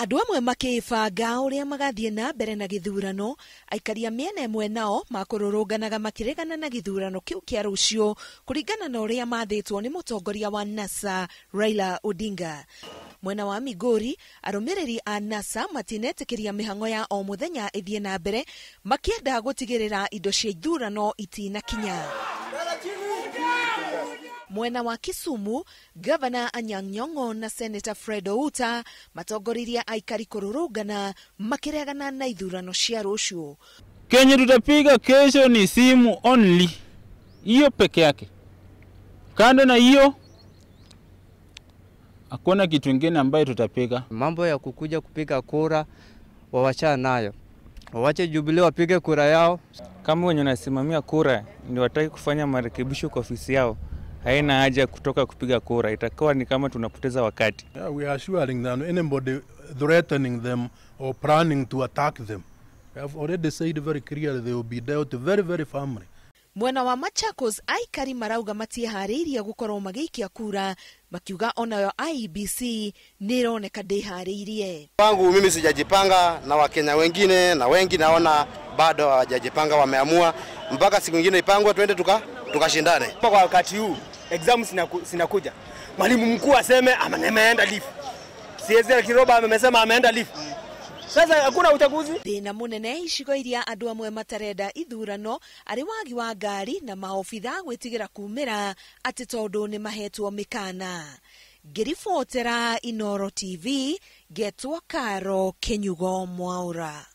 Andũ amwe makĩbanga ũrĩa magathiĩ na mbere na gĩthurano, aikari a mĩena ĩmwe nao makũrũrũnganaga makĩregana na gĩthurano kĩu kĩa rũciũ kũringana na ũrĩa mathĩtwo nĩ mũtongoria wa NASA Raila Odinga. Mwena wa Migori, arũmĩrĩri a NASA matinetĩkĩria mĩhang'o ya o mũthenya ĩthiĩ na mbere, makĩenda gũtigĩrĩra indo cia ithurano itinakinya. Mwena wa Kisumu, Gavana Anyang' Nyong'o na Senator Fred Outa matongoririe aikari kũrũrũngana makĩregana na ithurano cia rũciũ. Kenye tutapiga kesho ni simu only, hiyo peke yake. Kando na hiyo hakuna kitu kingine ambayo tutapiga. Mambo ya kukuja kupiga kura wawachana nayo, wawache Jubilee wapige kura yao. Kama wenye wanasimamia kura ndio wataki kufanya marekebisho kwa ofisi yao, haina haja kutoka kupiga kura, itakuwa ni kama tunapoteza wakati. Yeah, we are assuring them anybody threatening them or planning to attack them, we have already said very clearly they will be dealt very, very firmly. Mwena wa Machakos, aikari marauga matiĩharĩirie gũkorwo magĩikia kura, makiuga onayo IEBC nĩ ĩroneka ndĩharĩirie. Wangu mimi sijajipanga na Wakenya wengine na wengi naona bado hawajajipanga, wameamua mpaka siku nyingine ipangwe twende tukashindane. Kwa wakati huu exam zinakuja, mwalimu mkuu aseme ameenda leave, CS Kiroba amesema ameenda leave. Sasa hakuna uchaguzi. Thĩna mũnene icigo iria andũ amwe matarenda ithurano arĩ wagi wa ngari na maobitha gwĩtigĩra kumĩra atĩ tondũ nĩ mahetwo mĩkana. Ngĩribotera Inooro TV, ngetwo Karo Kĩnyugo Mwaũra.